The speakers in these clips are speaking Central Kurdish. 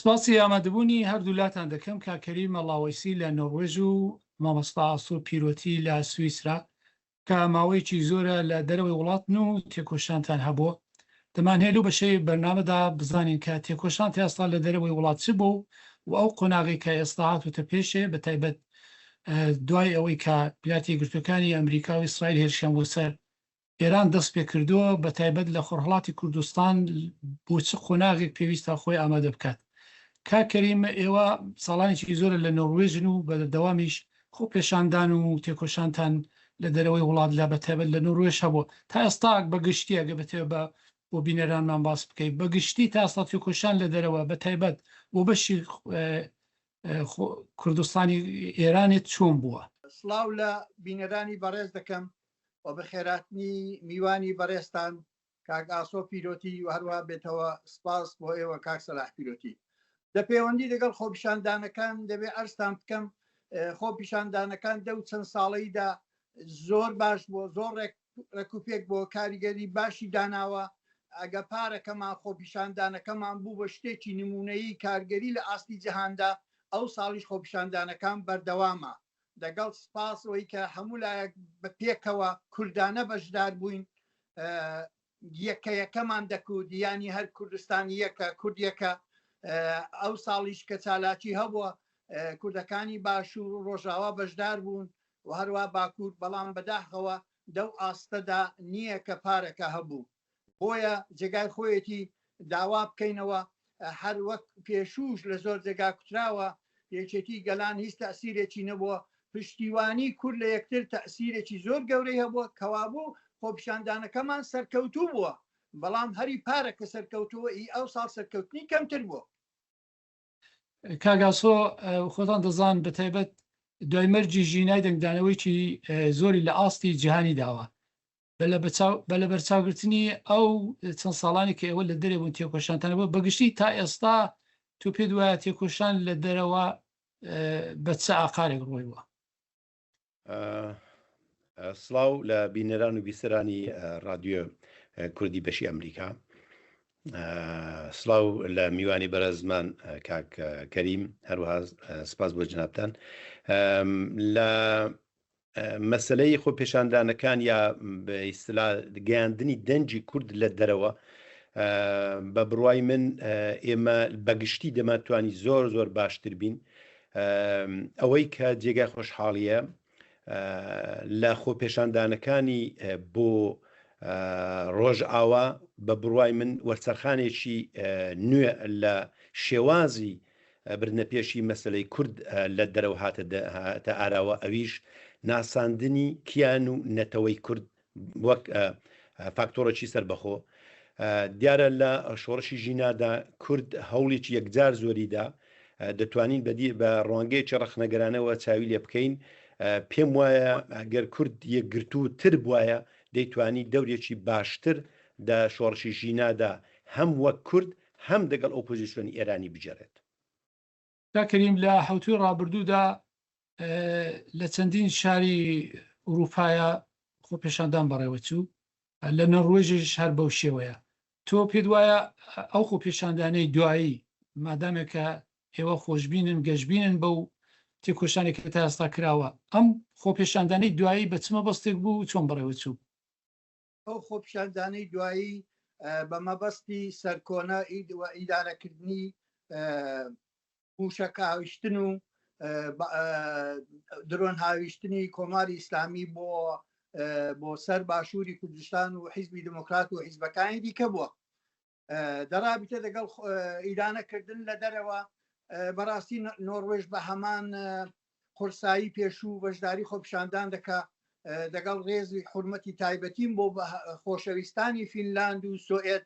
سپاسی ئامادەبوونی هەردوولاتان دەکەم کاک کەریم مەڵاوەیسی لە نۆروێژ و مامۆستا ئاسۆ پیرۆتی لە سویسرا کە ماوەیەکی زۆرە لە دەرەوەی وڵاتن و تێکۆشانتان هەبووە. دەمانهەوێ لەو بەشەی بەرنامەدا بزانین کە تێکۆشان تا ئێستا لە دەرەوەی وڵات چ بووە و ئەو قۆناغەی کە ئێستا هاتووتە پێشێ بە تایبەت دوای ئەوەی کە ویلایەتە یەکگرتووەکانی ئەمریکا و ئیسرائیل هێرشیان بۆ سەر ئێران دەست پێکردووە بە تایبەت لە خۆرهەڵاتی کوردستان بۆ چ قۆناغێک پێویستە خۆی ئامادە بکات؟ کاک کەریم ئێوە ساڵانێکی زۆرە لە نۆروێژن و بەردەوامیش خۆپێشاندان و تێکۆشانتان لە دەرەوەی وڵات لە بە تایبەت لە نۆروێژ هەبووە تا ئێستا بە گشتی ئەگەر بتەوێت بە بۆ بینەرانمان باس بکەیت بە گشتی تا ئێستا تێکۆشان لە دەرەوە بە تایبەت بۆ بەشی کوردستانی ئێرانێت چۆن بووە؟ سڵاو لە بینەرانی بەڕێز دەکەم و بەخێراتنی میوانی بەڕێزتان کاک ئاسۆ پیرۆتی و هەروەها بێتەوە سپاس بۆ ئێوە کاک سەلاح پیرۆتی. دە پەیوەندی دەگەڵ خۆپیشاندانەکان دەبێ عەرزتان بکەم خۆپیشاندانەکان دەو چەند ساڵەیدا زۆر باش بۆ زۆر ڕێک ڕێکوپێک بۆ کاریگەری باشی داناوە ئەگە پارەکەمان خۆپیشاندانەکەمان بوو بە شتێکی نمونەیی کارگەری لە ئاستی جیهاندا ئەو ساڵیش خۆپیشاندانەکان بەردەوامە دەگەڵ سپاس ئەوەی کە هەموو لایەک بە پێکەوە کوردانە بەشدار بووین یەکە یەکەمان دەکوت یانی هەر کوردستان یەکە کورد یەکە ئەو ساڵیش کە چالاکی هەبووە کوردەکانی باشوور و ڕۆژاوا بەشدار بوون و هەروە باکوور بەڵام بەداخەوە دەو ئاستەدا نییە کە پارەکە هەبوو بۆیە جێگای خۆیەتی داوا بکەینەوە هەر وەک پێشووش لە زۆر جێگا کوتراوە یەکێتی گەلان هیچ تەسیرێکی نەبووە پشتیوانی کورد لە یەکتر تەسیرێکی زۆر گەورەی هەبووە کەوابوو خۆپیشاندانەکەمان سەرکەوتوو بووە بەڵام هەری پارە کە سەرکەوتووە ئی ئەو ساڵ سەرکەوتنی کەمتر بووە. کاک ئاسۆ خۆتان دەزان بە تایبەت دوای مەرگی ژینای دەنگدانەوەیکی زۆری لە ئاستی جیهانی داوە بە لەبەرچاوگرتنی ئەو چەند ساڵانی کە ئێوە لە دەرێ بوون تێکۆشانتان بووە بەگشتی تا ئێستا تۆ پێت وایە تێکۆشان لە دەرەوە بە چ ئاقارێک ڕۆیوە؟ سڵاو لە بینەران و بیسەرانی ڕادیۆ کوردی بەشی ئەمریکا سڵاو لە میوانی بەرەزمان کاک کەریم هەروەها سپاس بۆ جنابتان لە مەسەلەی خۆپێشاندانەکان یا بە ئیستلا گەیاندنی دەنگی کورد لە دەرەوە بە بڕوای من ئێمە بەگشتی دەمانتوانی زۆر زۆر باشتر بین ئەوەی کە جێگای خۆشحاڵیە لە خۆپێشاندانەکانی بۆ ڕۆژئاوا بە بڕوای من وەرچەرخانێکی نوێ لە شێوازی بردنەپێشی مەسەلەی کورد لە دەرەوە هاتە ئاراوە ئەویش ناساندنی کیان و نەتەوەی کورد وەک فاکتۆڕێکی سەربەخۆ. دیارە لە شۆڕشی ژینادا کورد هەوڵێکی یەکجار زۆریدا دەتوانین بەدی بە ڕوانگەیەکی ڕەخنەگەرانەوە چاوی لێ بکەین پێم وایە گەر کورد یەکگرتوو تر بوایە دەیتوانی دەورێکی باشتر دە شۆڕشی ژینادا هەم وەک کورد هەم دەگەڵ ئۆپۆزیسیۆنی ئێرانی بگێڕێت. کاک کەریم لە حەوتووی ڕابردوودا لە چەندین شاری ئورووپایا خۆپێشاندان بەڕێوە چوو، لە نۆروێژیش هەر بەو شێوەیە. تۆ پێت وایە ئەو خۆپێشاندانەی دوایی مادامێک کە ئێوە خۆشبینن، گەشبینن بەو تێکۆشانەی کە تا ئێستا کراوە، ئەم خۆپێشاندانەی دوایی بە چ مەبەستێک بوو و چۆن بەڕێوە چوو؟ ئەو خۆپیشاندانەی دوایی بە مەبەستی سەرکۆنە و ئیدارەکردنی مووشەک هاویشتن و درۆن هاویشتنی کۆماری ئیسلامی بۆ بۆ سەر باشووری کوردستان و حیزبی دموکرات و حیزبەکانی دیکە بووە دەرابیتە دەگەڵ ئیدانەکردن لە دەرەوە بەڕاستی نۆروێژ بە هەمان قورسایی پێشوو بەشداری خۆپیشاندان دەکا دەگەڵ ڕێزی حورمەتی تایبەتیم بۆ خۆشەویستانی فینلاند و سۆئێد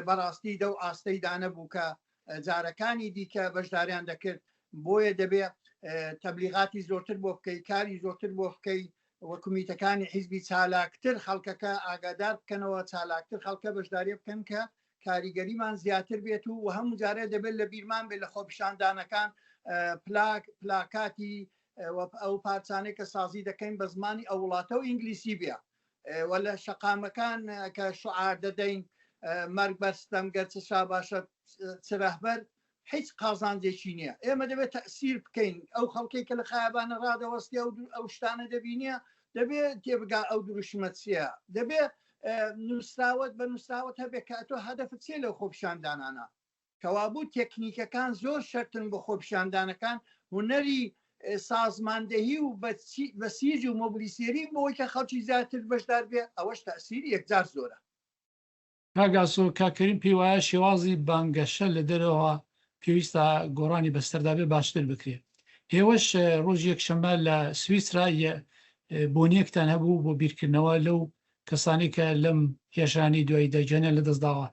بەڕاستی دەو ئاستەی دانەبوو کە جارەکانی دیکە بەشداریان دەکرد بۆیە دەبێ تەبلیغاتی زۆرتر بۆ بکەی کاری زۆرتر بۆ بکەی و کومیتەکانی حیزبی چالاکتر خەڵکەکە ئاگادار بکەنەوە چالاکتر خەڵکە بەشداری بکەن کە کاریگەریمان زیاتر بێت و و هەموو جارێ دەبێت لە بیرمان بێت لە خۆپیشاندانەکان پلاک پلاکاتی ئەو پارچانەی کە سازی دەکەین بە زمانی ئەو وڵاتە و ئینگلیسی بێ و لە شەقامەکان کە شعار دەدەین مەرگ بەر ستەمگەر چ شا باشە چ رەهبەر. هیچ قازانجێکی نییە. ئێمە دەبێت تەسیر بکەین ئەو خەڵکەی کە لە خایابانە ڕادەوەستی ئەو ئەو شتانە دەبینیە دەبێت تێبگا ئەو دروشمە چییە دەبێ نووسراوت بە نووسراوت هەبێت کە ئەتۆ هەدەفت چیە لەو خۆپیشاندانانە کەوابوو تێکنیکەکان زۆر شەرتن بۆ خۆپیشاندانەکان هونەری سازماندەهی و بەسیج و مۆبلیسێری بۆی کە خەڵکی زیاتر بەشدار بێ ئەوەش تەسیری یەکجار زۆرە. کاک ئاسۆ، کاک کەریم پێی وایە شێوازی بانگەشە لە دەرەوە پێویستە گۆڕانی بەسەردا بێ باشتر بکرێ. ئێوەش ڕۆژی یەکشەممە لە سویسرا بۆنیەکتان هەبوو بۆ بیرکردنەوە لەو کەسانەی کە لەم هێرشانەی دواییدا گیانیان لەدەست داوە.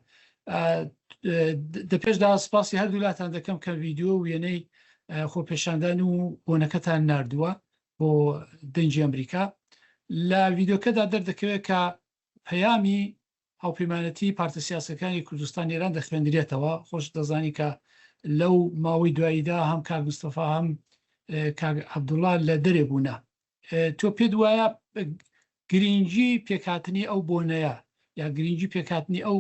دەپێشدا سپاسی هەردوولاتان دەکەم کە ڤیدیۆ و وێنەی خۆپێشاندان و بۆنەکەتان ناردووە بۆ دەنگی ئەمریکا. لە ڤیدیۆکەدا دەردەکەوێت کە پەیامی هاوپەیمانەتی پارتە سیاسەکانی کوردستان ئێران دەخوێندرێتەوە، خۆشت دەزانی کە لەو ماوەی دواییدا هەم کاک مستەفا هەم کاک عەبدوڵا لە دەرێ بوونە. تۆ پێت وایە گرینگی پێکهاتنی ئەو بۆنەیە یا گرینگی پێکهاتنی ئەو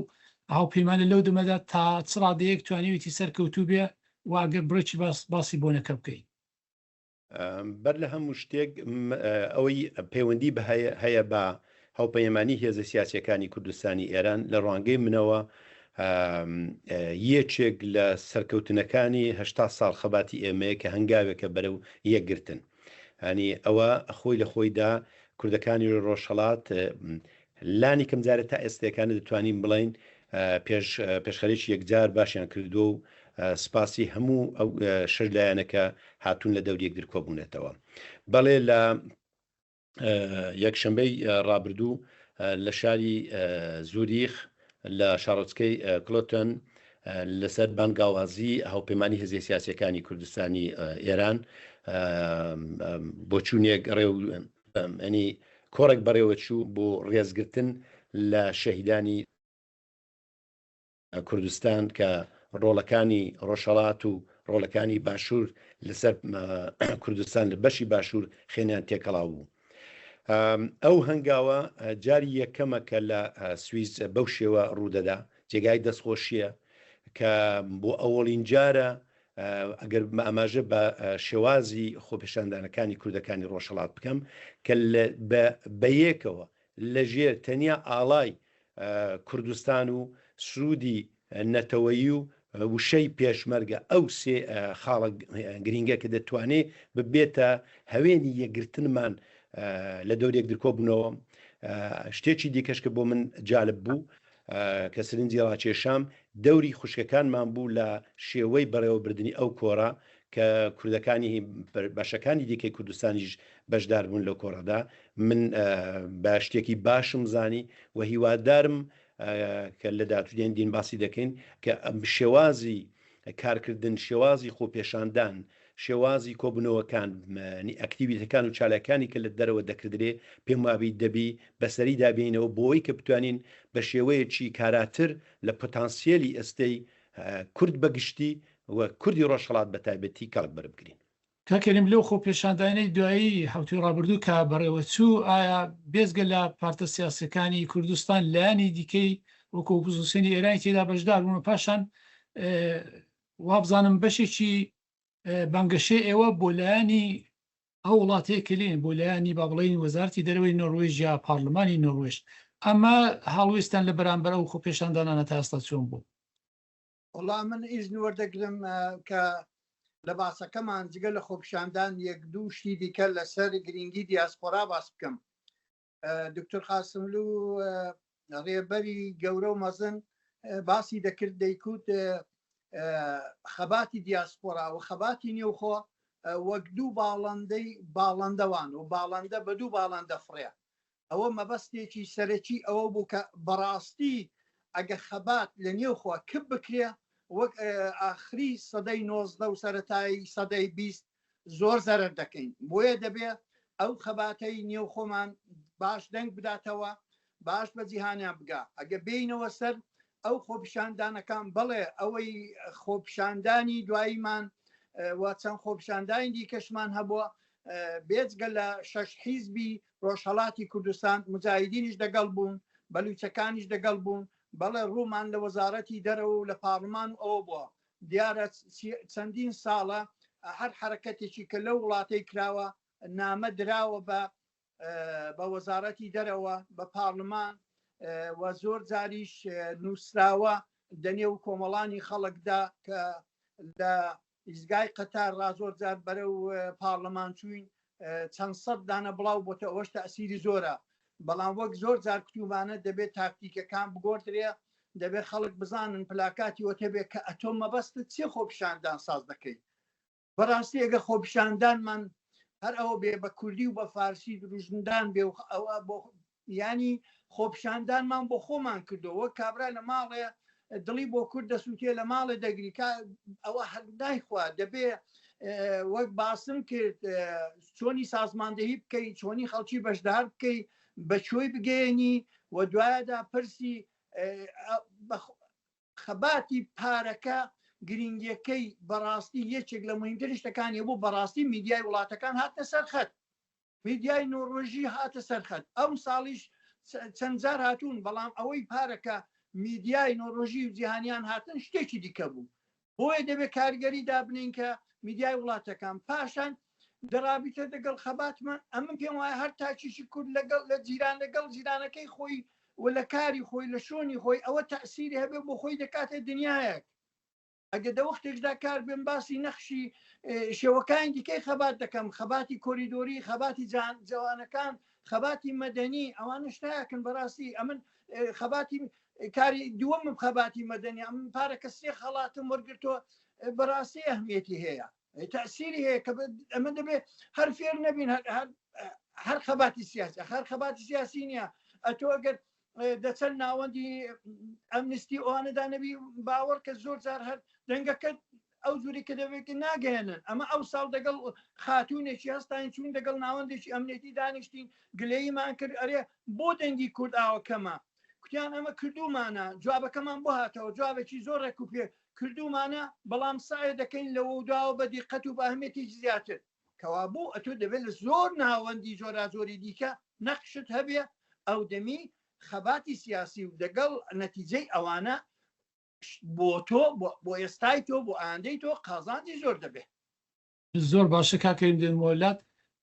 هاوپەیمانە لەو دەمەدا تا چ ڕادەیەک توانیویەتی سەرکەوتوو بێ و ئەگەر بڕێکی باس باسی بۆنەکە بکەی؟ بەر لە هەموو شتێک ئەوەی پەیوەندی بە هەیە بە هاوپەیمانی هێزە سیاسیەکانی کوردستانی ئێران لە ڕوانگەی منەوە یەکێک لە سەرکەوتنەکانی هەشتا ساڵ خەباتی ئێمەیە کە هەنگاوێکە بەرەو یەکگرتن. هەنی ئەوە خۆی لە خۆیدا کوردەکانی ڕۆژهەڵات لانی کەم جارێ تا ئێستێکانە دەتوانین بڵین پێش پێشخەرێکی یەکجار باشیان کردووە و سپاسی هەموو ئەو شەش لایەنەکە هاتوون لە دەوری یەکتر کۆبوونەتەوە. بەڵێ لە یەکشنبەی ڕابردوو لە شاری زوریخ لە شارۆچکەی کلۆتن لەسەر بانگاوازی هاوپەیمانی هێزە سیاسیەکانی کوردستانی ئێران بۆچوونێک ڕێ ئەنی کۆڕێک بەڕێوەچوو بۆ ڕێزگرتن لە شەهیدانی کوردستان کە ڕۆڵەکانی ڕۆژهەڵات و ڕۆڵەکانی باشوور لەسەر کوردستان لە بەشی باشوور خێنیان تێکەڵاو بوو. ئەو هەنگاوە جاری یەکەمە کە لە سویس بەو شێوە ڕوودەدا، جێگای دەستخۆشییە کە بۆ ئەوەڵین جارە ئەگەر ئاماژە بە شێوازی خۆپێشاندانەکانی کوردەکانی ڕۆژهەڵات بکەم کە بەیەکەوە لەژێر تەنیا ئاڵای کوردستان و سروودی نەتەوەیی و وشەی پێشمەرگە ئەو سێ خاڵە گرینگە کە دەتوانێ ببێتە هەوێنی یەکگرتنمان لە دەور یەکتر کۆبوونەوە. شتێکی دیکەش کە بۆ من جالب بوو کە سرنجی ڕاکێشام دەوری خوشکەکانمان بوو لە شێوەی بەڕێوەبردنی ئەو کۆڕە کە کوردەکانی بەشەکانی دیکەی کوردستانیش بەشدار بوون لەو کۆڕەدا من بە شتێکی باشم زانی و هیوادارم کە لە داهاتوو دین باسی دەکەین کە شێوازی کارکردن شێوازی خۆپێشاندان شێوازی کۆبوونەوەکان ئەکتیویتەکان و چالاکانی کە لە دەرەوە دەکردرێ پێم وابی دەبی بەسەریدا بێینەوە بۆی کە بتوانین بە شێوەیەکی کاراتر لە پتانسیەلی ئێستەی کورد بە گشتی و کوردی ڕۆژهەڵات بە تایبەتی کەڵک بەربگرین. کاک کەریم لەو خۆپێشاندانەی دوایی حەوتووی ڕابردوو کە بەڕێوەچوو ئایا بێجگە لە پارتە سیاسیەکانی کوردستان لایەنی دیکەی وەکو ئۆپۆزسیۆنی ئێرانی تێدا بەشدار بوون و پاشان وابزانم بەشێکی بانگەشەی ئێوە بۆ لایەنی ئەو وڵاتەیە کە لێن بۆ لایەنی با بڵێین وەزارەتی دەرەوەی نۆروێژ یا پارلمانی نۆروێژ ئەمە هەڵوێستان لە بەرامبەر ئەو خۆپێشاندانانە تا ئێستا چۆن بوو؟ وەڵا من ئیزن وەردەگرم کە لە باسەکەمان جگە لە خۆپیشاندان یەک دوو شتی دیکە لەسەر گرنگی دیاسپۆرا باس بکەم دکتۆر قاسملو ڕێبەری گەورە و مەزن باسی دەکرد دەیکوت خەباتی دیاسپۆرا و خەباتی نێوخۆ وەک دوو باڵندەی باڵندەوان و باڵندە بە دوو باڵندە فڕێ ئەوە مەبەستێکی سەرەکی ئەوە بوو کە بەڕاستی ئەگە خەبات لە نێوخۆ کپ بکرێ وەک ئاخری سەدەی 19 و سەرەتای سەدەی 20 زۆر زەرەر دەکەین بۆیە دەبێ ئەو خەباتەی نێو خۆمان باش دەنگ بداتەوە باش بە جیهانیان بگا ئەگە بینەوە سەر ئەو خۆپیشاندانەکان بەڵێ ئەوەی خۆپیشاندانی دواییمان و چەند خۆپیشاندانی دیکەشمان هەبووە بێجگە لە شەش حیزبی ڕۆژهەڵاتی کوردستان مجاهیدینیش دەگەڵ بوون بەلوچەکانیش دەگەڵ بوون بەڵێ ڕوومان لە وەزارەتی دەرەوە و لە پارلمان و ئەوە بووە. دیارە چەندین ساڵە هەر حەرەکەتێکی کە لەو وڵاتەی کراوە نامە دراوە بە بە وەزارەتی دەرەوە بە پارلمان و زۆر جاریش نووسراوە دەنێو کۆمەڵانی خەڵکدا کە لە ئیزگای قەتار ڕا زۆر جار بەرەو پارلەمان چوین چەند سەد دانە بڵاو بۆتە ئەوەش تەسیری زۆرە بەڵام وەک زۆر جار کتومانە دەبێت تاکتیکەکان بگۆردرێ دەبێت خەڵک بزانن پلاکاتی وەتەبێ کە ئەتۆ مەبەستت چی خۆپیشاندان ساز دەکەیت بەڕاستی ئەگە خۆپیشاندانمان هەر ئەوە بێ بە کوردی و بە فارسی دروژمدان بێ و ئەوە بۆ یانی خۆپیشاندانمان بۆ خۆمان کردەوە وەک کابرا لە ماڵێ دڵی بۆ کورد دەسووتێ لە ماڵێ دەگری کا ئەوە هەر نایخوا دەبێ وەک باسم کرد چۆنی سازماندەهی بکەی چۆنی خەڵکی بەشدار بکەی بە کوێی بگەیەنی و دوایدا پرسی خەباتی پارەکە گرینگیەکەی بەڕاستی یەکێک لە مهمترین شتەکانی بوو بەڕاستی میدیای وڵاتەکان هاتنە سەر خەت میدیای نۆڕۆژی هاتە سەر خەت ئەم ساڵیش چەند جار هاتوون بەڵام ئەوەی پارەکە میدیای نۆڕۆژی و جیهانیان هاتن شتێکی دیکە بوو بۆیە دەبێت کاریگەری دابنین کە میدیای وڵاتەکان پاشان دەڕابیتە دەگەڵ خەباتمان ئەمن پێم وایە هەر تاکیشی کورد لەگەڵ لە جیران لەگەڵ جیرانەکەی خۆی و لە کاری خۆی لە شۆنی خۆی ئەوە تەسیری هەبێ بۆ خۆی دەکاتە دنیایەک ئەگە دە وەختێکدا کار بێم باسی نەخشی شێوەکانی دیکەی خەبات دەکەم خەباتی کۆریدۆری خەباتی جوانەکان خەباتی مەدەنی ئەوانە شتایەکن بەڕاستی ئەمن خەباتی کاری دووەمم خەباتی مەدەنی ئەم پارەکە سێ خەڵاتم وەرگرتووە بەڕاستی ئەهمیەتی هەیە تەسیری هەیە کە ئەمە دەبێ هەر فێر نەبین هەر خەباتی سیاسی هەر خەباتی سیاسی نییە ئەتۆ ئەگەر دەچەند ناوەندی ئەمنستی ئەوانەدا نەبی باوەڕ کە زۆر جار هەر دەنگەکە ئەو جوری کە دەبێت ناگەێنن ئەمە ئەو ساڵ دەگەڵ خاتونێکی هەستاین چوون دەگەڵ ناوەندێکی ئەمنێتی دانیشتین گلەییمان کرد ئەرێ بۆ دەنگی کورد ئاوەکەمە کوتیان ئەمە کردومانە جوابەکەمان بۆ هاتەوە جوابێکی زۆر ڕێک و پێ کردومانە بەڵام سعێ دەکەین لەوە داوە بە دیقەت و بە ئەهمیەتێکی زیاتر کەوابوو ئەتۆ دەبێت لە زۆر ناوەندی جۆراجۆری دیکە نەقشت هەبێ ئەو دەمی خەباتی سیاسی و دەگەڵ نەتیجەی ئەوانە بۆ تۆ بۆ ئێستای تۆ بۆ ئایندەی تۆ قازانجی زۆر دەبێ. زۆر باشە کاک کەریم دێنمەوە لات.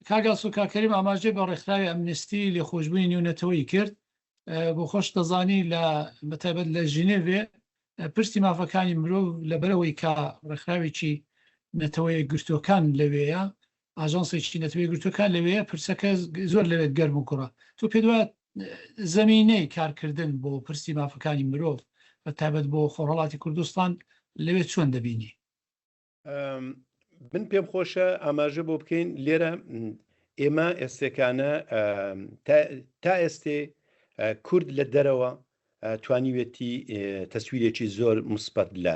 کاک ئاسۆ کاک کەریم ئاماژەی بە ڕێکخراوی ئەمنستی لێخۆشبوونی نێونەتەوەیی کرد بۆ خۆش دەزانی لە بەتایبەت لە ژنێڤێ پرسی مافەکانی مرۆڤ لەبەرئەوەی کە ڕێکخراوێکی نەتەوە یەکگرتووەکان لەوێیە ئاژانسێکی نەتەوە یەکگرتووەکان لەوێیە پرسەکە زۆر لەوێ گەرم و گوڕە تۆ پێت وایە زەمینەی کارکردن بۆ پرسی مافەکانی مرۆڤ بە تایبەت بۆ خۆرهەڵاتی کوردستان لەوێ چۆن دەبینی؟ من پێم خۆشە ئاماژە بۆ بکەین لێرە ئێمە ئێستێکانە تا ئێستێ کورد لە دەرەوە توانیوێتی تەسویرێکی زۆر مسبەت لە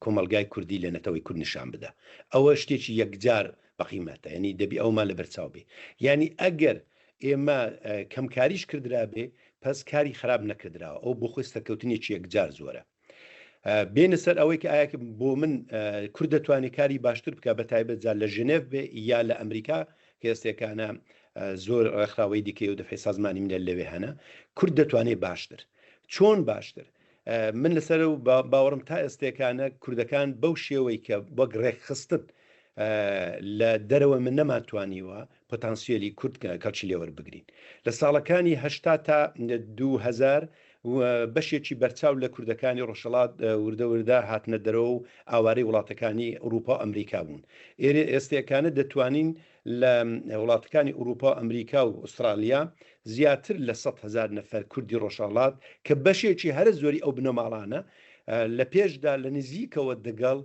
کۆمەلگای کوردی لە نەتەوەی کورد نیشان بدا ئەوە شتێکی یەکجار بەقیمەتە ینی دەبی ئەومان لە بەرچاو بێ یعنی ئەگەر ئێمە کەمکاریش کردرابێ پس کاری خراپ نەکردراوە ئەو بۆ خۆی سەرکەوتنێکی یەکجار زۆرە بێنە سەر ئەوەی کە ئایا بۆ من کورد دەتوانێت کاری باشتر بکە بە تایبەت جا لە ژنێف بێ یا لە ئەمریکا کە ئێستێکانە زۆر ڕێکخراوەی دیکەی و دەفعی سازمانی منە لەوێ هەنە کورد دەتوانێت باشتر چۆن باشتر من لەسەر و باوەڕم تا ئێستێکانە کوردەکان بەو شێوەی کە وەک ڕێکخستن لە دەرەوە من نەمانتوانیوە پۆتانسیەلی کورد کەڵکی لێ وەربگرین. لە ساڵەکانی 80 تا 2000 بەشێکی بەرچاو لە کوردەکانی ڕۆژهەڵات وردە وردە هاتنە دەرەوە و ئاوارەی وڵاتەکانی ئورووپا و ئەمریکا بوون. ئێرێ ئێستێکانە دەتوانین لە وڵاتەکانی ئورووپا و ئەمریکا و ئوسترالیا زیاتر لە 100 هەزار نەفەر کوردی ڕۆژهەڵات کە بەشێکی هەرە زۆری ئەو بنەماڵانە لە پێشدا لە نزیکەوە دەگەڵ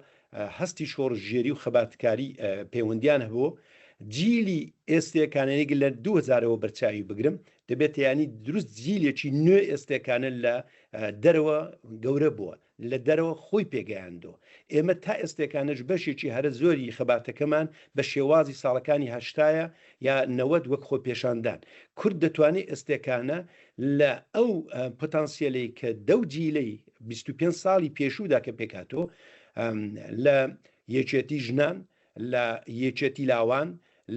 هەستی شۆڕشگێری و خەباتکاری پەیوەندیان هەبوو، جیلی ئێستێکانە یەک لە دوو هەزارەوە بەرچاوی بگرم دەبێتە یانی دروست جیلێکی نوێ ئێستێکانە لە دەرەوە گەورە بووە لە دەرەوە خۆی پێگەیاندووە ئێمە تا ئێستێکانەش بەشێکی هەرە زۆری خەباتەکەمان بە شێوازی ساڵەکانی هەشتایە یا 90 وەک خۆپێشاندان کورد دەتوانێت ئێستێکانە لە ئەو پتانسیەلەی کە دەو جیلەی 25 ساڵی پێشوودا کە پێکهاتووە لە یەکێتی ژنان، لە یەکێتی لاوان،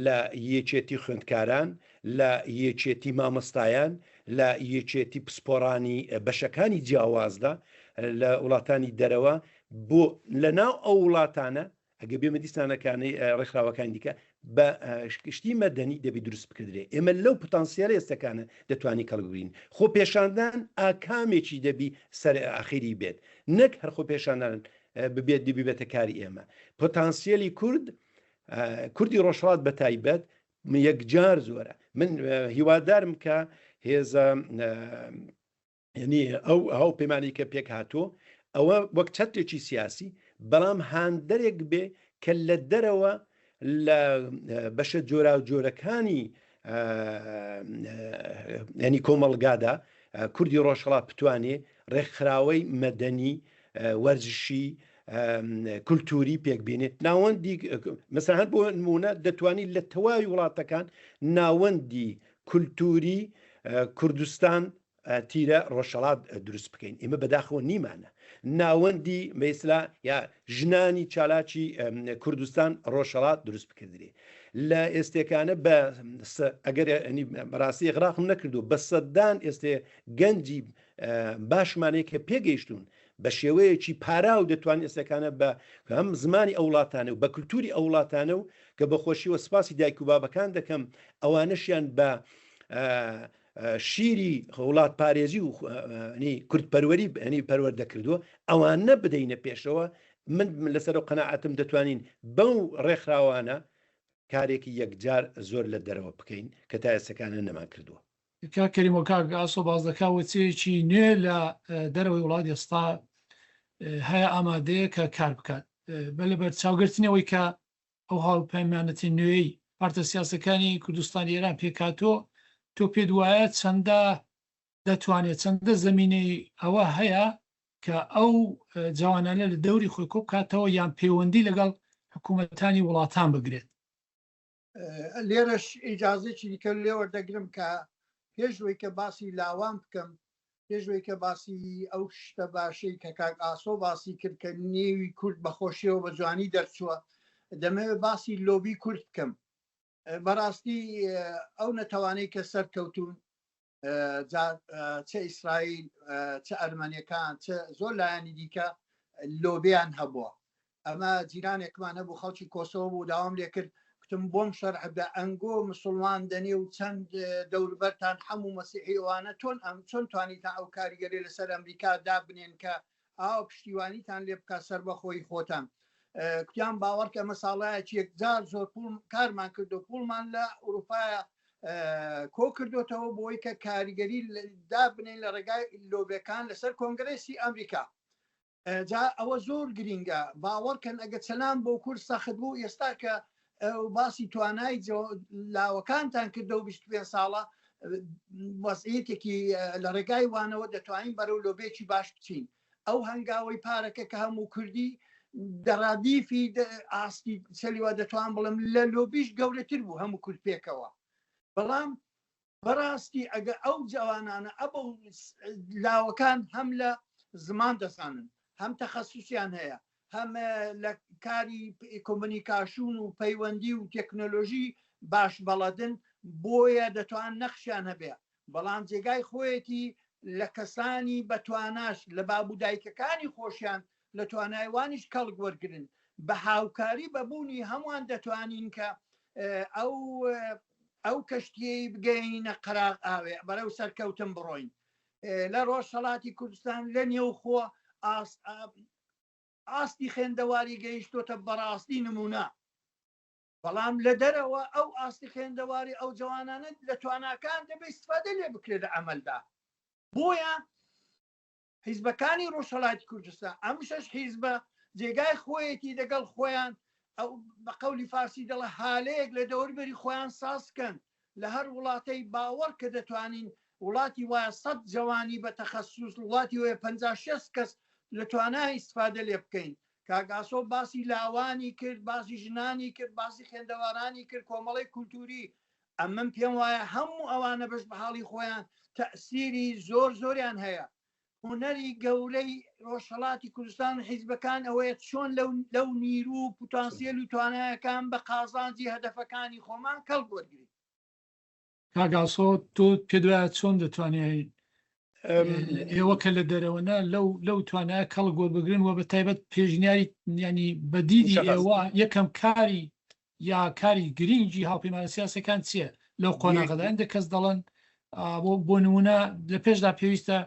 لە یەکێتی خوێندکاران، لە یەکێتی مامۆستایان، لە یەکێتی پسپۆڕانی بەشەکانی جیاوازدا لە وڵاتانی دەرەوە. بۆ لە ناو ئەو وڵاتانە ئەگە بێمە دیسانەکانی ڕێکخراوەکانی دیکە بە شتی مەدەنی دەبی دروست بکردرێ ئێمە لەو پتانسیەلە ئێستەکانە دەتوانین کەڵک بگرین خۆپێشاندان ئاکامێکی دەبی سەر ئاخیری بێت نەک هەر خۆپێشاندان ببێت ببێتە کاری ئێمە پتانسیەلی کورد کوردی ڕۆژهەڵات بە تایبەت یەکجار زۆرە من هیوادارم کە هێزە یعنی ئەو هاوپەیمانی کە پێک هاتووە ئەوە وەک چەترێکی سیاسی بەڵام هاندەرێک بێ کە لە دەرەوە لە بەشە جۆرا و جۆرەکانی ینی کۆمەڵگادا کوردی ڕۆژهڵات بتوانێ ڕێکخراوەی مەدەنی وەرزشی کولتوری پێکبێنێ ناوەندی مەسەلەن هەر بۆ نمونە دەتوانیت لە تەواوی وڵاتەکان ناوەندی کولتوری کوردستان تیرە ڕۆژهەڵات دروست بکەین ئێمە بەداخەوە نیمانە ناوەندی مەیسلا یا ژنانی چالاکی کوردستان ڕۆژهەڵات دروست بکردرێ لە ئێستێکانە بە ئەگەر بەڕاستی ئێغراقم نەکردو بە سەدان ئێستێ گەنجی باشمانەیە کە پێگەیشتون بە شێوەیەکی پاراو دەتوان ئێستەکانە بە هەم زمانی ئەو وڵاتانە و بە کللتوری ئەو وڵاتانە و کە بە خۆشیوە سپاسی دایک و بابەکان دەکەم ئەوانەشیان بە شیری وڵات پارێزی و کوردپەروەری ئەنی پەروەردە کردووە ئەوانە بدەینە پێشەوە من لەسەر و قەنەعەتم دەتوانین بەو ڕێکخراوانە کارێکی یەکجار زۆر لە دەرەوە بکەین کە تا ئێستەکانە نەمان کردووە. کاک کەریم و کاک ئاسۆ باس دەکا وەچەیەکی نوێ لە دەرەوەی وڵات ئێستا هەیە ئامادەیە کە کار بکات بە لەبەر چاوگرتنی ئەوەی کە ئەو هاوپەیمانەتی نوێی پارتە سیاسەکانی کوردستانی ئێران پێکهاتووە تۆ پێت وایە چەندە دەتوانێت چەندە زەمینەی ئەوە هەیە کە ئەو جوانانە لە دەوری خۆی کۆبکاتەوە یان پەیوەندی لەگەڵ حکوومەتانی وڵاتان بگرێت؟ لێرەش ئیجازێکی دیکە لێ وەردەگرم کە پێش وەی کە باسی لاوان بکەم پێش وەی کە باسی ئەو شتە باشەی کە کاک ئاسۆ باسی کرد کە نێوی کورد بەخۆشیەوە بە جوانی دەرچووە دەمەوێت باسی لۆبی کورد بکەم بەڕاستی ئەو نەتەوانەی کە سەرکەوتون چ ئیسرائیل چ ئەرمەنیەکان چ زۆر لایەنی دیکە لۆبیان هەبووە ئەمە جیرانێکمان هەبوو خەڵکی کۆسەوە بوو داوام لێکرد کوتم بۆم شەرح بدە ئەنگۆ مسلمان دەنێ و چەند دەوربەرتان هەموو مەسیحی ئەوانە چۆن ئەم چۆن توانیتان ئەو کاریگەری لەسەر ئەمریکا دابنێن کە ئاوا پشتیوانیتان لێ بکات سەربەخۆی خۆتان کوتیان باوەڕکە ئەمە ساڵایەکی یەکجار زۆر پوڵ کارمان کردو پوڵمان لە ئەوروپایە کۆ کردوتەوە بۆی کە کاریگەری دابنین لە ڕێگای لۆبەکان لەسەر کۆنگرسی ئەمریکا جا ئەوە زۆر گرینگە باوەڕکەن ئەگە چەنان بۆ کورد سەخت بوو ئێستا کە باسی توانای لاوەکانتان کردەوە 25 ساڵە وەزعیەتێکی لە ڕێگای وانەوە دەتوانین بەرەو لۆبێکی باش بچین ئەو هەنگاوەی پارەکە کە هەموو کوردی دەڕادیفی ئاستی چەلیوە دەتوان بڵم لە لۆبیش گەورەتر بوو هەموو کورد پێکەوە بەڵام بەڕاستی ئەگە ئەو جەوانانە ئەبە لاوەکان هەم لە زمان دەزانن هەم تەخەسوسیان هەیە هەم لە کاری کۆمۆنیکاشون و پەیوەندی و تەکنۆلۆژی باش بەڵەدن بۆیە دەتوان نەخشیان هەبێ بەڵام جێگای خۆیەتی لە کەسانی بەتواناش لە باب و دایکەکانی خۆشیان لە توانای وانیش کەڵک وەرگن بە هاوکاری بە بوونی هەمووان دەتوانین کە ئەو ئەو کەشتیەی بگەینە قەراغ ئاوێ بەرەو سەرکەوتن بڕۆین لە ڕۆژهەڵاتی کوردستان لە نێوخۆ ئاستی خوێندەواری گەیشتۆتە بەڕاستی نمونە بەڵام لە دەرەوە ئەو ئاستی خوێندەواری ئەو جوانانە لە تواناکان دەبێت استفادە لێ بکرێت لە عملدا بۆیە حیزبەکانی ڕۆژهەڵاتی کوردستان ئەم شەش حیزبە جێگای خۆیەتی دەگەڵ خۆیان ئەو بە قەولی فارسی دەڵێ هالەیەک لە دەوربەری خۆیان ساز کەن لە هەر وڵاتەی باوەڕ کە دەتوانین وڵاتی وایە سەد جەوانی بە تەخەسوس وڵاتی وایە 50 شێست کەس لە توانای ئیستفادە لێ بکەین کاک ئاسۆ باسی لاوانی کرد باسی ژنانی کرد باسی خوێندەوارانی کرد کۆمەڵی کولتوری ئەمن پێم وایە هەموو ئەوانە بەش بە حاڵی خۆیان تەئسیری زۆر زۆریان هەیە هونەری گەورەی ڕۆژهەڵاتی کوردستان و حیزبەکان ئەوەیە چۆن لەو لەو نیرو و پوتانسیەل و توانایەکان بە قازانجی هەدەفەکانی خۆمان کەڵک وەرگرین. کاک ئاسۆ تۆ پێت وایە چۆن دەتوانێت؟ ئێوە کە لە دەرەوەنە لەو لەو توانایە کەڵک وەربگرن و بە تایبەت پێشنیاری ینی بە دیدی ئێوە یەکەم کاری یا کاری گرنگی هاوپەیمانە سیاسەکان چییە لەو قۆناغەدا؟ هەندێک کەس دەڵێن بۆ بۆ نمونە لە پێشدا پێویستە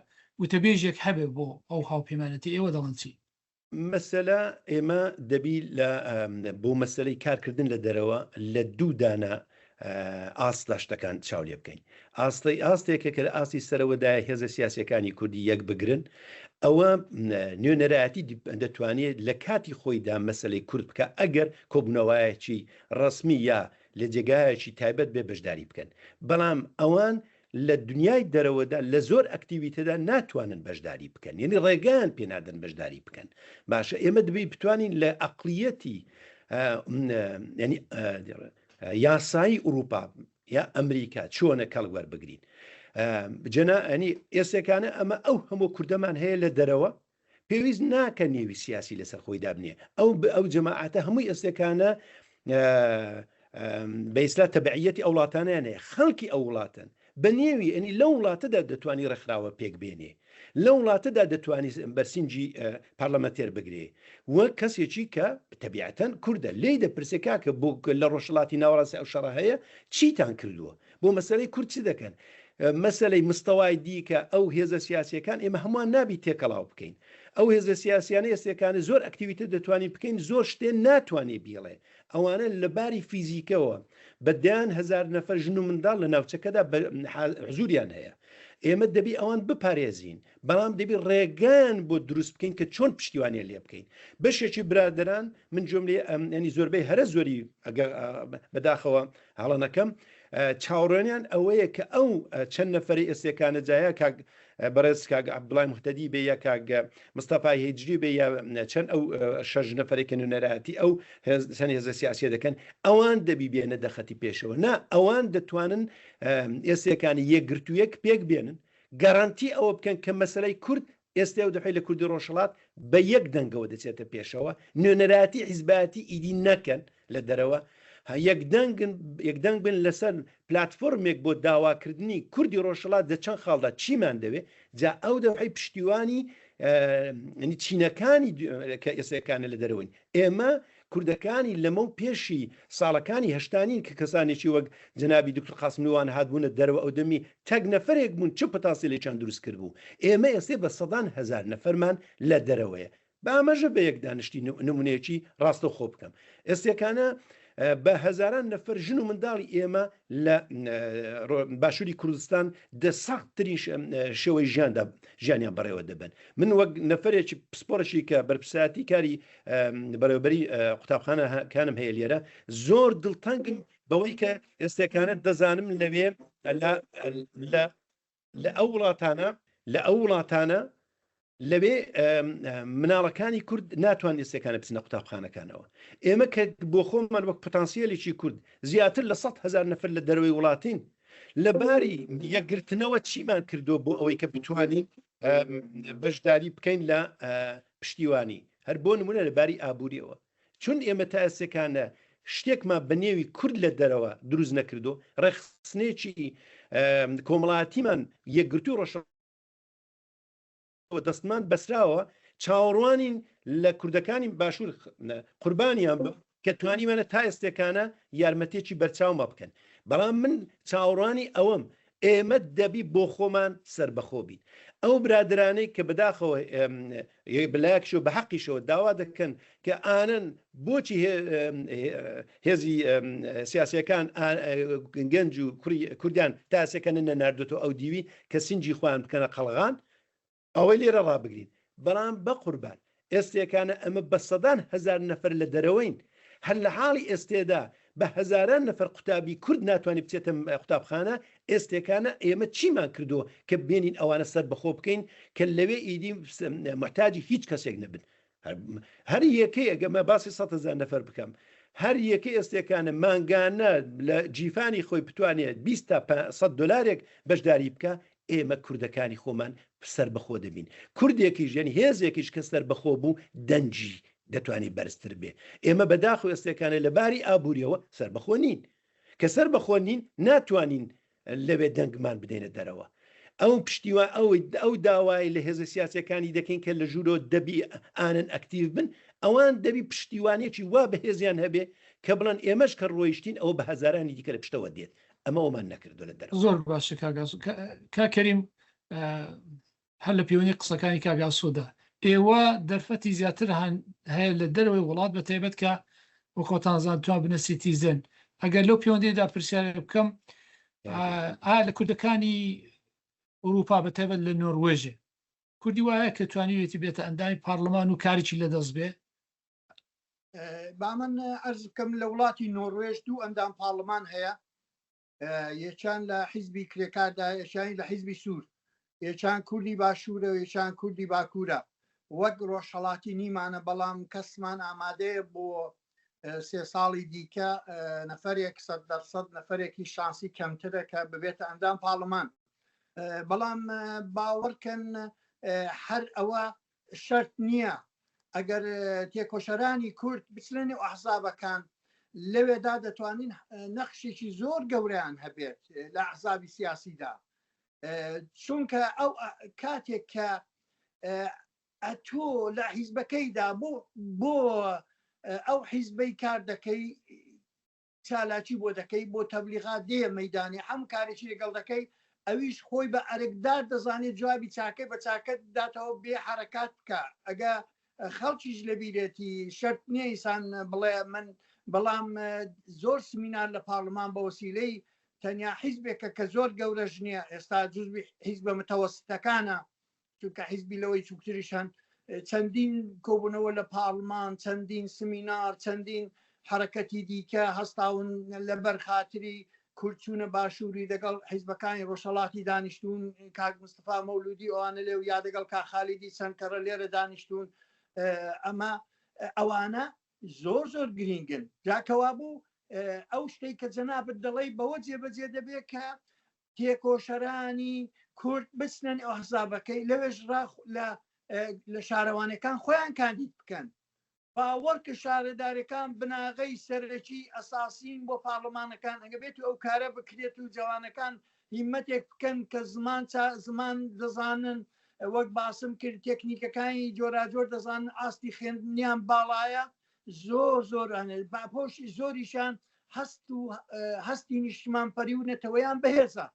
وتەبێژێک هەبێ بۆ ئەو هاوپەیمانەتی ئێوە دەڵێن چی؟ مەسەلە ئێمە دەبی لە بۆ مەسەلەی کارکردن لە دەرەوە لە دوو دانە ئاستدا شتەکان چاو لێ بکەین. ئاستەی ئاستێکە کە لە ئاستی سەرەوەدایە هێزە سیاسیەکانی کوردی یەک بگرن ئەوە نوێنەرایەتی دەتوانێت لە کاتی خۆیدا مەسەلەی کورد بکە ئەگەر کۆبوونەوەیەکی ڕەسمی یا لە جێگایەکی تایبەت بێ بەشداری بکەن بەڵام ئەوان لە دنیای دەرەوەدا لە زۆر ئەکتیویتەدا ناتوانن بەشداری بکەن یعنی ڕێگایان پێ نادەن بەشداری بکەن باشە ئێمە دەبێت بتوانین لە ئەقلیەتی ینی یاسایی ئوروپا یا ئەمریکا چۆنە کەڵک وەربگرین جەنا ئەنی ئێسێکانە ئەمە ئەو هەموو کوردەمان هەیە لە دەرەوە پێویست ناکە نێوی سیاسی لەسەر خۆی دابنێ ئەو ئەو جەماعەتە هەمووی ئێستێکانە بە ئیسلا تەبعیەتی ئەو وڵاتانیان هەیە خەڵکی ئەو وڵاتن بە نێوی ئەنی لەو وڵاتەدا دەتوانی ڕێکخراوە پێک بێنێ لەو وڵاتەدا دەتوانی بەرسینجی پارلەمەتێر بگرێ وە کەسێکی کە تەبیعەتەن کوردە لێی دەپرسێ کاکە بۆ لە ڕۆژهەڵاتی ناوەڕاستی ئەو شەڕە هەیە چیتان کردووە بۆ مەسەلەی کورد چ دەکەن؟ مەسەلەی مستەوای دیکە ئەو هێزە سیاسیەکان ئێمە هەمووان نابی تێکەڵاو بکەین ئەو هێزە سیاسیانە ئێستێکانە زۆر ئەکتیویتە دەتوانین بکەین زۆر شتێ ناتوانێ بیڵێ ئەوانە لە باری فیزیکەوە بە دەیان هەزار نەفەر ژن و منداڵ لە ناوچەکەدا حزوریان هەیە ئێمە دەبی ئەوان بپارێزین بەڵام دەبی ڕێگان بۆ دروست بکەین کە چۆن پشتیوانیان لێ بکەین بەشێکی برادەران من گوێم لێ ینی زۆربەی هەرە زۆری ئەگەر بەداخەوە هەڵە نەکەم چاوەڕوانیان ئەوەیە کە ئەو چەند نەفەری ئێستێکانە جایا کاک بەڕێز کاک عەبدوڵای موهتەدی بێ یا کاک مستەفای هیجری بێ یا چەند ئەو شەش نەفەرێک کە نوێنەرایەتی ئەو چەند هێزە سیاسیە دەکەن ئەوان دەبی بێنە دەخەتی پێشەوە نا ئەوان دەتوانن ئێستێکانی یەکگرتوویەک پێک بێنن گەرانتی ئەوە بکەن کە مەسەلەی کورد ئێستێ و دەحی لە کوردی ڕۆژهەڵات بە یەک دەنگەوە دەچێتە پێشەوە، نوێنەرایەتی حیزبایەتی ئیدی نەکەن لە دەرەوە، یەکدەنگن یەکدەنگ بن لەسەر پلاتفۆرمێک بۆ داواکردنی کوردی ڕۆژهەڵات لە چەند خاڵدا چیمان دەوێ، جا ئەو دەوحەی پشتیوانی چینەکانی کە ئێستێکانە لە دەرەوەین ئێمە کوردەکانی لەمەو پێشی ساڵەکانی هەشتا نین کە کەسانێکی وەک جەنابی دکتور قاسملووان هاتبوونە دەرەوە ئەو دەمی تەک نەفەرێک بوون چ پتانسیلێکیان دروست کردبوو ئێمە ئێستێ بە سەدان هەزار نەفەرمان لە دەرەوەیە با ئاماژە بە یەک دانشتی نمونەیەکی ڕاستەوخۆ بکەم ئێستێکانە بە هەزاران نەفەر ژن و منداڵی ئێمە لە باشووری کوردستان دە سەختترین شێوەی ژیاندا ژیانیان بەڕێوە دەبەن من وەک نەفەرێکی پسپۆڕێکی کە بەرپرسایەتی کاری بەڕێوەبەری قوتابخانە کانم هەیە لێرە زۆر دڵتەنگم بەوەی کە ئێستێکانە دەزانم لەوێ لە لە ئەو وڵاتانە لە ئەو وڵاتانە لەوێ مناڵەکانی کورد ناتوان ئێستێکانە بچنە قوتابخانەکانەوە ئێمە کە بۆ خۆمان وەک پتانسیەلێکی کورد زیاتر لە 100 هزار نەفەر لە دەرەوەی وڵاتین لە باری یەکگرتنەوە چیمان کردو بۆ ئەوەی کە بتوانین بەشداری بکەین لە پشتیوانی هەر بۆ نمونە لە باری ئابووریەوە چون ئێمە تا ئێستێکانە شتێکمان بە نێوی کورد لە دەرەوە دروست نەکردو ڕێکخستنێکی کۆمەڵاتیمان یەکگرتوو ڕۆژ دەستمان بەسراوە چاوەڕوانین لە کوردەکانی باشوور قوربانیان بم کە توانیمانە تا ئێستێکانە یارمەتیەکی بەرچاومە بکەن بەڵام من چاوەڕوانی ئەوەم ئێمە دەبی بۆ خۆمان سەربەخۆ بین ئەو برادرانەی کە بەداخەوە بەلایەکشەوە بە حەقیشەوە داوا دەکەن کە ئانن بۆچی هێزی سیاسەکان گەنج و کوڕی کوردیان تا ئێستێکانە نەناردۆتەوە ئەو دیوی کە سنجی خۆیان بکەنە قەڵغان ئەوەی لێرە ڕابگرین بەڵام بەقوربان ئێستێکانە ئەمە بە سەدان هەزار نەفەر لە دەرەوەین هەر لە حاڵی ئێستێدا بە هەزاران نەفەر قوتابی کورد ناتوانێت بچێتە قوتابخانە ئێستێکانە ئێمە چیمان کردووە کە بێنین ئەوانە سەر بەخۆ بکەین کە لەوێ ئیدی محتاجی هیچ کەسێک نەبن هەر یەکەی ئەگەر مە باسی 100 هەزار نەفەر بکەم هەر یەکەی ئێستێکانە مانگانە لە جیفانی خۆی بتوانێت 20 تا 100 دلارێک بەشداری بکە ئێمە کوردەکانی خۆمان سەربەخۆ دەبین کوردێکیش یعنی هێزێکیش کە سەربەخۆ بوو دەنگی دەتوانێت بەرزتر بێ ئێمە بەداخەوە ئێستێکانە لە باری ئابووریەوە سەربەخۆ نین کە سەربەخۆ نین ناتوانین لەوێ دەنگمان بدەینە دەرەوە. ئەو پشتیوا ئەو ئەو داوای لە هێزە سیاسەکانی دەکەین کە لە ژوورەوە دەبی ئانن ئەکتیڤ بن ئەوان دەبی پشتیوانێکی وا بەهێزیان هەبێ کە بڵێن ئێمەش کە ڕۆیشتین ئەوە بە هەزارانی دیکە لە پشتەوە دێت ئەمە ئەومان نەکردو لە دەرەوە. زۆر باشە کاک ئاسۆ. کاک کەریم هەر لە پەیوەندی قسەکانی کاک ئاسۆدا ئێوە دەرفەتی زیاتر هەن هەیە لە دەرەوەی وڵات بە تایبەت کە وەک خۆتان زانتوان بنە citizen ئەگەر لەو پەیوەندیدا پرسیارێک بکەم ئایا لە کوردەکانی ئەوروپا بە تایبەت لە نۆروێژێ کوردی وایە کە توانیوێتی بێتە ئەندامی پارلمان و کارێکی لەدەست بێ؟ با من ئەرز بکەم لە وڵاتی نۆروێژ دوو ئەندام پارلمان هەیە یەکیان لە حیزبی کرێکاردا یەکیانی لە حیزبی سوور یەکیان کوردی باشوورە و یەکیان کوردی باکوورە وەک ڕۆژهەڵاتی نیمانە بەڵام کەسمان ئامادەیە بۆ سێ ساڵی دیکە نەفرێک سە دەرسەد نەفرێکی شانسی کەمترە کە ببێتە ئەندام پارلمان بەڵام باوەڕکەن هەر ئەوە شەرت نییە ئەگەر تێکۆشەرانی کورد بچنە نێو ئەحزابەکان لەوێدا دەتوانین نەخشێکی زۆر گەورەیان هەبێت لە ئەحزابی سیاسیدا چونکە ئەو کاتێک کە ئەتۆ لە حیزبەکەیدا بۆ بۆ ئەو حیزبەی کار دەکەی چالاکی بۆ دەکەی بۆ تەبلیغات دێیە مەیدانی هەموو کارێکی لەگەڵ دەکەی ئەویش خۆی بە ئەرکدار دەزانێت جوابی چاکەی بە چاکەت بداتەوە بێ حەرەکات بکە ئەگە خەڵکیش لەبیرێتی شەرت نییە ئینسان بڵێ من بەڵام زۆر سمینار لە پارلمان بە وەسیلەی تەنیا حیزبێکە کە زۆر گەورەش نییە ئێستا جزوی حیزبە متەوەستەکانە چونکە حیزبی لەوەی چووکتریش هەن چەندین کۆبوونەوە لە پارلمان چەندین سمینار چەندین حرەکەتی دیکە هەستاون لەبەر خاتری کورد چوونە باشووری دەگەڵ حیزبەکانی ڕۆژهەڵاتی دانیشتون کاک مستەفا مەولودی ئەوانە لێ و یا دەگەڵ کاک خالیدی چەند کەڕە لێرە دانیشتون ئەمە ئەوانە زۆر زۆر گرینگن جا کەوابوو ئەو شتێک کە جەنابت دەڵێی بەوە جێبەجێ دەبێت کە تێکۆشەرانی کورد بچنە نێو ئەحزابەکەی لەوێش ڕا لە لە شارەوانەکان خۆیان کاندید بکەن باوەڕ کە شارەدارەکان بناغەی سەرەکی ئەساسین بۆ پارلمانەکان ئەگە بێت و ئەو کارە بکرێت و جوانەکان هیمەتێک بکەن کە زمان زمان دەزانن وەک باسم کرد تێکنیکەکانی جۆراجۆر دەزانن ئاستی خوێندنیان باڵایە زۆر زۆر باپۆشی زۆریشان هەست و هەستی نیشتمانپەری و نەتەوەیان بەهێزە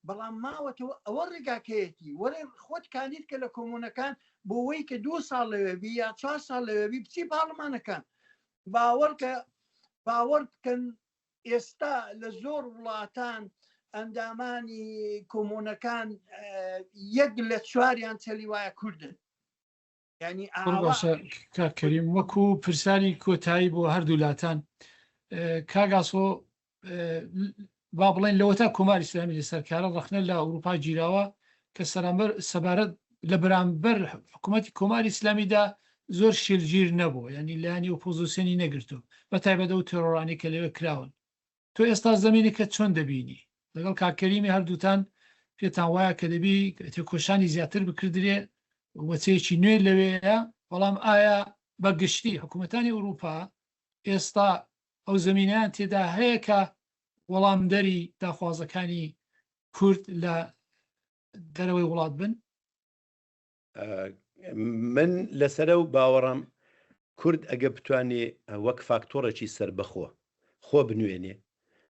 بەڵام ماوەتەوە ئەوە ڕێگاکەیەتی وەرە خۆت کاندید کە لە کۆمۆنەکان بۆ وەی کە دوو ساڵ لەوێبی یا چوار ساڵ لەوێبی بچی پارلمانەکان باوەڕ کە باوەڕ بکەن ئێستا لە زۆر وڵاتان ئەندامانی کۆمۆنەکان یەک لە چواریان چەلی وایە کوردن یانی ئاوا باشە کاک کەریم وەکو پرسیاری کۆتایی بۆ هەردوو لاتان کاک ئاسۆ با بڵێن لەوەتا کۆماری ئیسلامی لەسەر کارە ڕەخنە لە ئەوروپا گیراوە کە سەرامبەر سەبارەت لە بەرامبەر حکوومەتی کۆماری ئیسلامیدا زۆر شیرگیر نەبوو یعنی لایەنی ئۆپۆزیسیۆنی نەگرتو بە تایبەت ئەو تێرۆرانەی کە لەوێ کراون تۆ ئێستا زەمینەکە چۆن دەبینی؟ لەگەڵ کاک کەریمی هەردووتان پێتان وایە کە دەبی تێکۆشانی زیاتر بکردرێ وەچەیەکی نوێ لەوێیە، بەڵام ئایا بە گشتی حکوومەتانی ئورووپا ئێستا ئەو زەمینەیان تێدا هەیە کە وەڵامدەری داخوازەکانی کورد لە دەرەوەی وڵات بن؟ من لەسەرە و باوەڕم کورد ئەگە بتوانێ وەک فاکتۆڕێکی سەربەخۆ خۆ بنوێنێ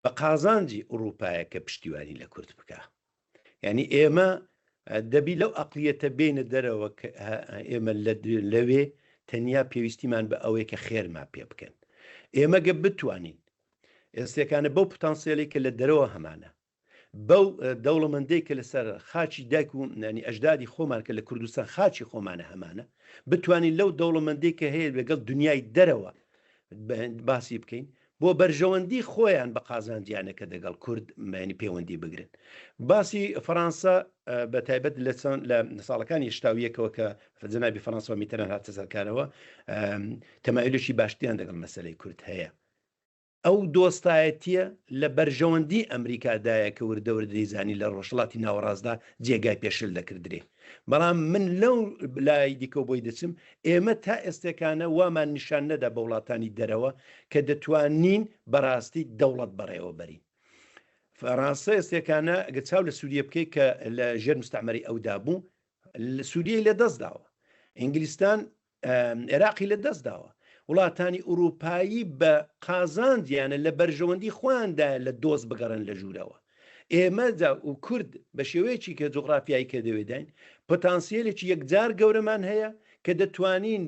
بە قازانجی ئوڕووپایە کە پشتیوانی لە کورد بکا. یانی ئێمە دەبی لەو ئەقلیەتە بێینە دەرەوە کە ئێمە لەوێ تەنیا پێویستیمان بە ئەوەیە کە خێرمان پێ بکەن. ئێمە گە بتوانین ئێستێکانە بەو پتانسیەلەی کە لە دەرەوە هەمانە بەو دەوڵەمەندەی کە لەسەر خاکی دایک و نانی ئەژدادی خۆمان کە لە کوردستان خاکی خۆمانە هەمانە بتوانین لەو دەوڵەمەندەی کە هەیە لەگەڵ دنیای دەرەوە باسی بکەین بۆ بەرژەوەندی خۆیان بە قازانجیانە کە دەگەڵ کورد مانی پەیوەندی بگرن باسی فەرانسە بە تایبەت لە چەند لە ساڵەکانی شتاویەکەوە کە جەنابی فەرانسوا میتەران هاتە سەرکارەوە تەمایلێکی باشتریان دەگەڵ مەسەلەی کورد هەیە ئەو دۆستایەتییە لە بەرژەوەندی ئەمریکادایە کە وردە وردە دەیزانی لە ڕۆژهەڵاتی ناوەڕاستدا جێگای پێشل دەکردرێ. بەڵام من لەو لای دیکەوە بۆی دەچم، ئێمە تا ئێستێکانە وامان نیشان نەدا بە وڵاتانی دەرەوە کە دەتوانین بەڕاستی دەوڵەت بەڕێوە بەرین. فەرانسە ئێستێکانە گەر چاو لە سووریە بکەیت کە لە ژێر مستعمەرەی ئەودا بوو سووریەی لە دەست داوە. ئینگلیستان عێراقی لە دەست داوە. وڵاتانی ئورووپایی بە قازانجیانە لە بەرژەوەندی خۆیاندایە لە دۆست بگەڕێن لە ژوورەوە. ئێمە جا و کورد بە شێوەیەکی کە جوغرافیایی کە دەوێداین پتانسیەلێکی یەکجار گەورەمان هەیە کە دەتوانین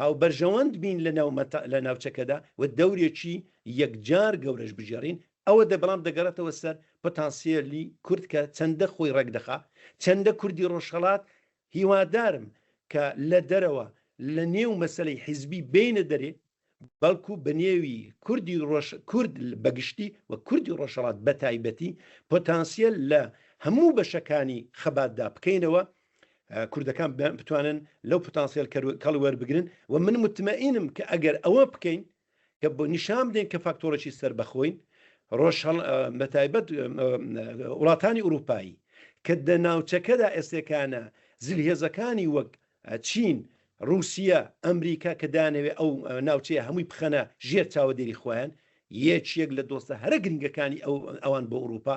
هاوبەرژەوەند بین لە ناو لە ناوچەکەدا و دەورێکی یەکجار گەورەش بگێڕین ئەوە دە بەڵام دەگەڕێتەوە سەر پتانسیەلی کورد کە چەندە خۆی ڕێک دەخا چەندە کوردی ڕۆژهەڵات هیوادارم کە لە دەرەوە لە نێو مەسەلەی حیزبی بێینە دەرێ بەڵکو بە نێوی کوردی ڕۆژ کورد بە گشتی و کوردی ڕۆژهەڵات بە تایبەتی پۆتانسیەل لە هەموو بەشەکانی خەباتدا بکەینەوە کوردەکان بتوانن لەو پتانسیل کەڵ وەربگرن و من متمەئینم کە ئەگەر ئەوە بکەین کە بۆ نیشان بدەین کە فاکتۆڕێکی سەربەخۆین ڕۆژهەڵ بەتایبەت وڵاتانی ئوروپایی کە دە ناوچەکەدا ئێستێکانە زلهێزەکانی وەک چین ڕووسیە ئەمریکا کە دانەوێ ئەو ناوچەیە هەمووی بخەنە ژێر چاوەدێری خۆیان یەکێک لە دۆستە هەرە گرنگەکانی ئەو ئەوان بۆ ئوروپا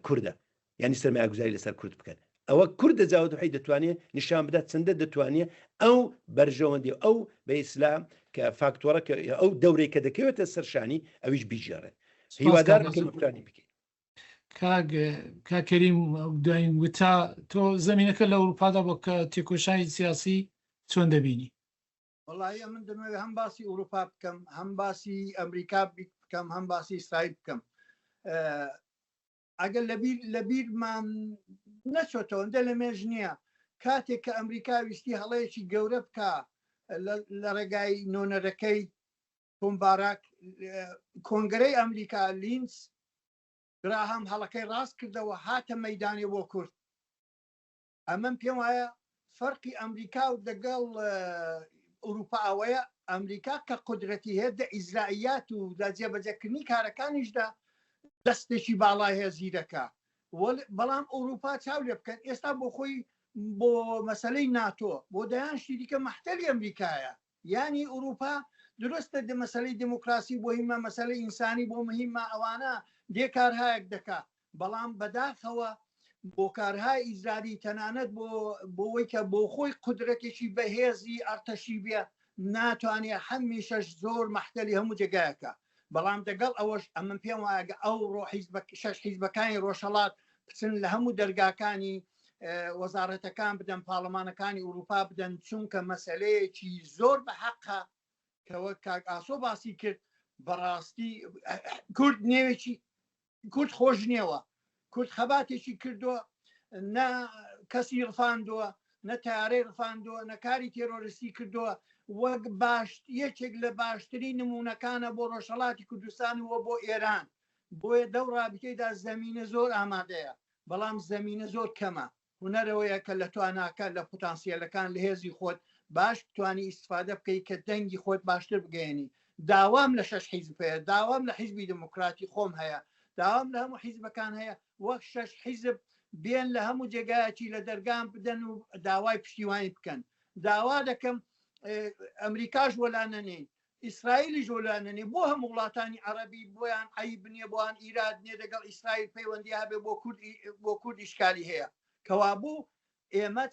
کوردە یانی سەرمایەگوزاری لەسەر کورد بکەن ئەوە کوردە جاوە حی دەتوانێت نیشان بدات چەندە دەتوانێت ئەو بەرژەوەندی ئەو بە ئیسلام کە فاکتۆرە کە ئەو دەورەی کە دەکەوێتە سەرشانی ئەویش بیگێڕێت هیوادارم کە بتوانین بکەین. کاک کاک کەریم دوایین وتە تۆ زەمینەکە لە ئەوروپادا بۆ کە تێکۆشانی سیاسی چۆن دەبینی؟ وەڵایی ئەمن دەمەوێت هەم باسی ئەوروپا بکەم هەم باسی ئەمریکا بکەم هەم باسی ئیسرائیل بکەم ئەگەر لەبیر لەبیرمان نەچۆتەوە ئەندە لە مێژ نییە کاتێک کە ئەمریکا ویستی هەڵەیەکی گەورە بکا لە ڕێگای نۆنەرەکەی تۆم باراک کۆنگرەی ئەمریکا لینس گراهام هەڵەکەی ڕاست کردەوە هاتە مەدانێ بۆ کورد ئەمن پێم وایە فەرقی ئەمریکا و دەگەڵ ئەوروپا ئەوەیە ئەمریکا کە قودرەتی هەیە دە ئیجرائیات و لە جێبەجێکردنی کارەکانیشدا دەستێکی باڵای هەیە زیرەکە بەڵام ئەوروپا چاو لێ بکەن ئێستا بۆ خۆی بۆ مەسلەی ناتۆ بۆ دەیان شتی دیکە مەحتەلی ئەمریکایە یانی ئوروپا دروستە دە مەسەلەی دموکراسی بۆ هیمە مەسەلەی ئینسانی بۆ مهیمە ئەوانە دێ کارهایەک دەکا بەڵام بەداخەوە بۆ کارهای ئیجراری تەنانەت بۆ بۆوەی کە بۆ خۆی قودرەتێکی بەهێزی ئەرتەشی بێ ناتوانێ هەمیشەش زۆر مەحتەلی هەموو جێگایەکە بەڵام دەگەڵ ئەوەش ئەمن پێم وایە گە ئەوڕۆ حیزبە شەش حیزبەکانی ڕۆژهەڵات بچن لە هەموو دەرگاکانی وەزارەتەکان بدەن پاڵەمانەکانی ئوروپا بدەن چونکە مەسلەیەکی زۆر بە حەقە کە وەک کاک ئاسۆ باسی کرد بەڕاستی کورد نێوێکی کورد خۆش نییەوە کورد خەباتێکی کردووە نە کەسی ڕفاندووە نە تارەی ڕفاندووە نە کاری تێرۆریستی کردووە وەک باش یەکێک لە باشترین نمونەکانە بۆ ڕۆژهەڵاتی کوردستان و بۆ ئێران بۆیە دەو ڕابتەیدا زەمینە زۆر ئامادەیە بەڵام زەمینە زۆر کەمە هونەر ئەوەیە کە لە تواناکە لە پوتانسیەلەکان لە هێزی خۆت باش بتوانی ئیستفادە بکەی کە دەنگی خۆت باشتر بگەیەنی داوام لە شەش حیزب هەیە داوام لە حیزبی دموکراتی خۆم هەیە داوام لە هەموو حیزبەکان هەیە وەک شەش حیزب بێن لە هەموو جێگایەکی لە دەرگام بدەن و داوای پشتیوانی بکەن داوا دەکەم ئەمریکاش وەلا نەنێین ئیسرائیلیش وەلا نەنێ بۆ هەموو وڵاتانی عەڕەبی بۆیان عەیب نیە بۆیان ئیراد نیە دەگەڵ ئیسرائیل پەیوەندی هەبێ بۆ کورد بۆ کورد ئیشکالی هەیە کەوابوو ئێمە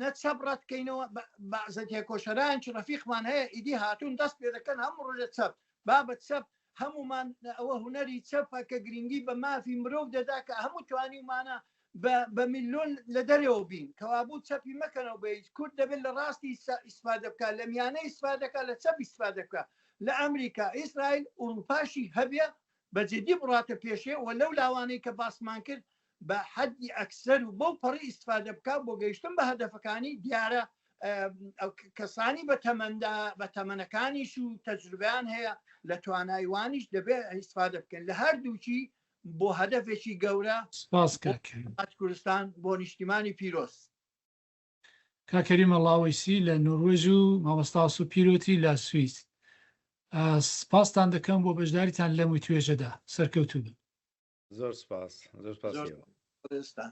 نە چەپ ڕەتکەینەوە بەعزە تێکۆشەرانکی ڕەفیقمان هەیە ئیدی هاتوون دەست پێ دەکەن هەموو ڕۆژە چەپ بابە چەپ هەمومان ئەوە هونەری چەپە کە گرنگی بە مافی مرۆڤ دەدا کە هەموو توانیومانە بە میلۆن لە دەرەوە بین کەوابوو چەپی مەکەنەوە بە هیچ کورد دەبێت لە ڕاستی ئیسفادە بکات لە میانە ئیسفادەکە لە چەپ ئیسفادە بکات لە ئەمریکا ئیسرائیل ئوروپاشی هەبێ بە جدی بڕاتە پێشێ و لەو لاوانەی کە باسمان کرد بە حەدی ئەکسەر و بەو پەڕی ئیسفادە بکات بۆ گەیشتن بە هەدەفەکانی دیارە کەسانی بە تەمەندا بە تەمەنەکانیش و تەجروبیان هەیە لە توانای وانیش دەبێت ئیسفادە بکەن لە هەردووکی بۆ هەدەفێکی گەورە سپاس کاک کەریم. کوردستان بۆ نیشتیمانی پیرۆز. کاک کەریم ئەڵاوەیسی لە نۆروێژ و مامۆستا ئاسۆ پیرۆتی لە سویس سپاستان دەکەم بۆ بەشداریتان لەم وتوێژەدا. سەرکەوتوو بن. زۆر سپاس زۆر سپاس زۆر ئێوە. بەڕێزتان.